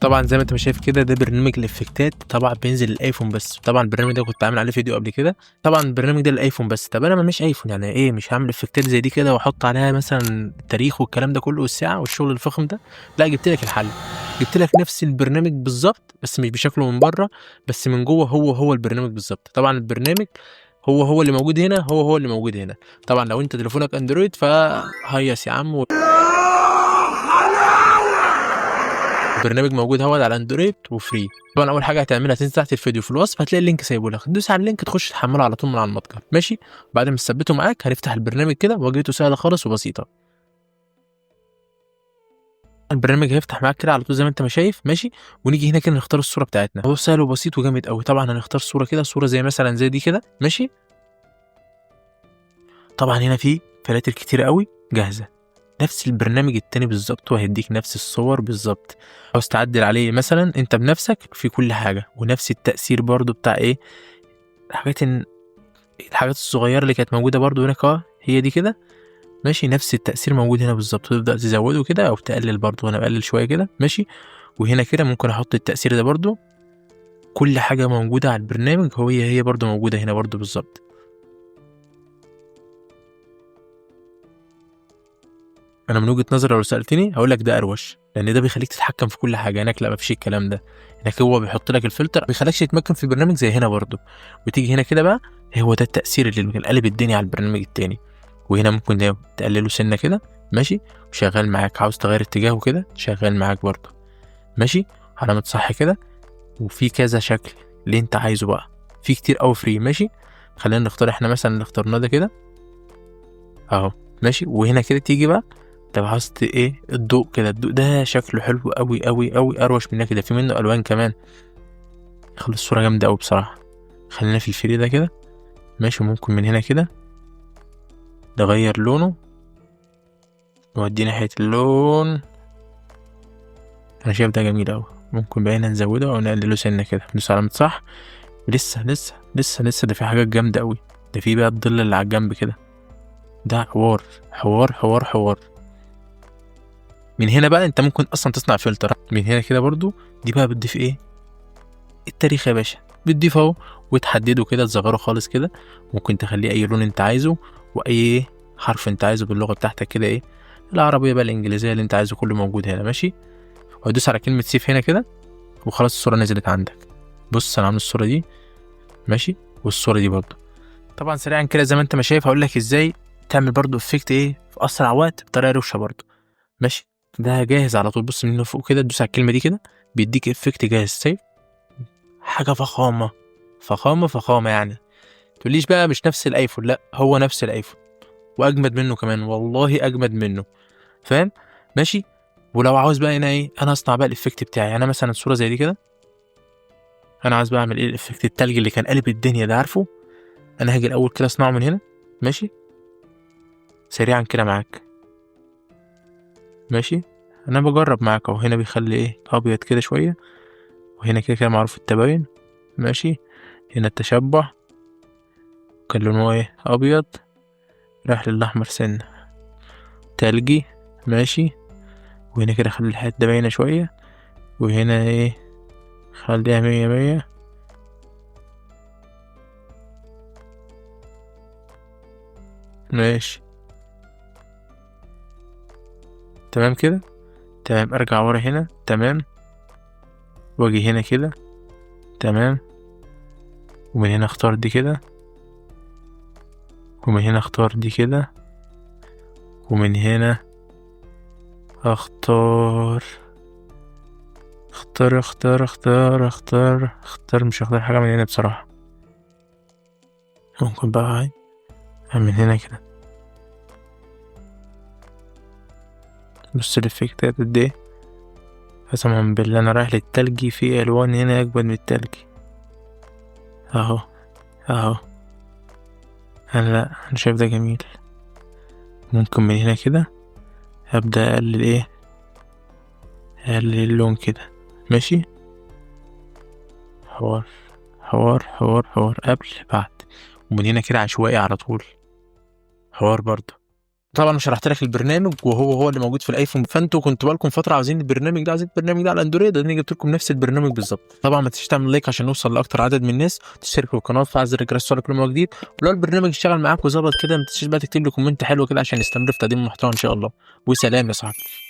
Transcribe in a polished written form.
طبعا زي ما انت ما شايف كده ده برنامج الافكتات، طبعا بينزل للايفون بس. طبعا البرنامج ده كنت عامل عليه فيديو قبل كده. طبعا البرنامج ده للايفون بس. طب انا مش ايفون، يعني ايه مش هعمل افكتات زي دي كده واحط عليها مثلا التاريخ والكلام ده كله والساعة والشغل الفخم ده؟ لا، جبت لك الحل، جبت لك نفس البرنامج بالظبط، بس مش بشكله من بره، بس من جوه هو هو البرنامج بالظبط. طبعا البرنامج هو هو اللي موجود هنا، هو هو اللي موجود هنا. طبعا لو انت تليفونك اندرويد فهيص يا عم، البرنامج موجود اهوت على اندرويد و free. طبعا اول حاجة هتعملها تنزل تحت الفيديو في الوصف، هتلاقي ال link سايبه لك، تدوس على ال link تخش تحمله على طول من على المتجر. ماشي، بعد ما تثبته معاك هنفتح البرنامج كده، واجهته سهلة خالص وبسيطة. البرنامج هيفتح معاك كده على طول زي ما انت ما شايف. ماشي، ونيجي هنا كده نختار الصورة بتاعتنا. هو سهل وبسيط وجامد قوي. طبعا هنختار صوره كده، صوره زي مثلا زي دي كده. ماشي، طبعا هنا في فلاتر كتير قوي جاهزة، نفس البرنامج التاني بالظبط، وهيديك نفس الصور بالظبط. عاوز تعدل عليه مثلا انت بنفسك في كل حاجة، ونفس التأثير برضو بتاع ايه الحاجات الصغيرة اللي كانت موجودة برضو هناك، هي دي كده. ماشي، نفس التأثير موجود هنا بالظبط. تبدأ تزوده كده او تقلل برضو، انا بقلل شوية كده. ماشي، وهنا كده ممكن احط التأثير ده برضو. كل حاجة موجودة على البرنامج هي هي برضو موجودة هنا برضو بالظبط. انا من وجهة نظري لو سألتني هقول لك ده اروش، لان ده بيخليك تتحكم في كل حاجة. هناك لا، مفيش الكلام ده. هناك هو بيحط لك الفلتر، ما بيخليكش تتمكن في البرنامج زي هنا برضو. وتيجي هنا كده بقى، هو ده التأثير اللي قلب الدنيا على البرنامج التاني. وهنا ممكن تقلله سنة كده. ماشي، وشغال معاك. عاوز تغير اتجاهه كده، شغال معاك برضو. ماشي، علامة صح كده. وفي كذا شكل اللي انت عايزه بقى، في كتير قوي free. ماشي، خلينا نختار احنا مثلا اللي اخترناه ده كده اهو. ماشي، وهنا كده تيجي بقى، طب عاوز ايه الضوء كده، الضوء ده شكله حلو قوي قوي قوي، اروش من كده، في منه الوان كمان، يخلي الصورة جامدة قوي بصراحة. خلينا في ال free ده كده. ماشي، ممكن من هنا كده نغير لونه، نوديه ناحية اللون. انا شايف ده جميل قوي. ممكن بقى هنا نزوده او نقلله سنة كده، ندوس علامة صح. لسه لسه لسه لسه ده في حاجات جامدة قوي. ده في بقى الظل اللي على الجنب كده، ده حوار حوار حوار حوار. من هنا بقى انت ممكن اصلا تصنع فلتر من هنا كده برضو. دي بقى بتضيف ايه التاريخ يا باشا، بتضيف اهو وتحدده كده، تصغره خالص كده. ممكن تخليه اي لون انت عايزه، واي حرف انت عايزه باللغة بتاعتك كده، ايه العربية بقى الانجليزية اللي انت عايزه كله موجود هنا. ماشي، وهدوس على كلمة save هنا كده، وخلاص الصورة نزلت عندك. بص انا عامل الصورة دي. ماشي، والصورة دي برضو. طبعا سريعا كده زي ما انت ما شايف هقول لك ازاي تعمل برضو effect ايه في اسرع وقت بطريقة روشه برضو. ماشي، ده جاهز على طول. بص من فوق كده تدوس على الكلمة دي كده، بيديك effect جاهز. سايب حاجة فخامة فخامة فخامة يعني. تقوليش بقى مش نفس الايفون، لا هو نفس الايفون واجمد منه كمان، والله اجمد منه، فاهم؟ ماشي، ولو عاوز بقى هنا ايه، انا اصنع بقى ال effect بتاعي. انا مثلا صوره زي دي كده، انا عاوز بقى اعمل ايه ال effect التلج اللي كان قلب الدنيا ده، عارفه؟ انا هاجي الاول كده اصنعه من هنا. ماشي، سريعا كده معاك. ماشي، انا بجرب معاك اهو. هنا بيخلي ايه ابيض كده شوية، وهنا كده كده معروف التباين. ماشي، هنا التشبع كان لونه ايه ابيض، راح للاحمر سنة تلجي. ماشي، وهنا كده خلي الحتة باينة شوية، وهنا ايه خليها 100 100. ماشي، تمام كده، تمام. ارجع ورا هنا، تمام، واجي هنا كده، تمام، ومن هنا اختار دي كده، ومن هنا اختار دي كده، ومن هنا اختار اختار اختار اختار اختار اختار. مش هختار حاجة من هنا بصراحة. ممكن بقى من هنا كده. بص الافكتات قد ايه، قسما بالله انا رايح للتلجي، في الوان هنا اجمد من التلجي اهو اهو. انا لا، انا شايف ده جميل. ممكن من هنا كده ابدا اقلل ايه، اقلل اللون كده. ماشي، حوار حوار حوار حوار، قبل بعد. ومن هنا كده عشوائي على طول، حوار برضو. طبعا شرحت لك البرنامج وهو هو اللي موجود في الايفون، فانتوا كنتوا بالكم فترة عاوزين البرنامج ده، عاوزين البرنامج ده على الاندرويد، انا جبت لكم نفس البرنامج بالظبط. طبعا ما تنساش تعمل like عشان نوصل لاكتر عدد من الناس، تشترك في القناة وتفعل زر الجرس كل ما هو جديد. ولو البرنامج اشتغل معاك وظبط كده ما تنساش بقى تكتب لي comment حلو كده عشان نستمر في تقديم المحتوى ان شاء الله. وسلام يا صاحبي.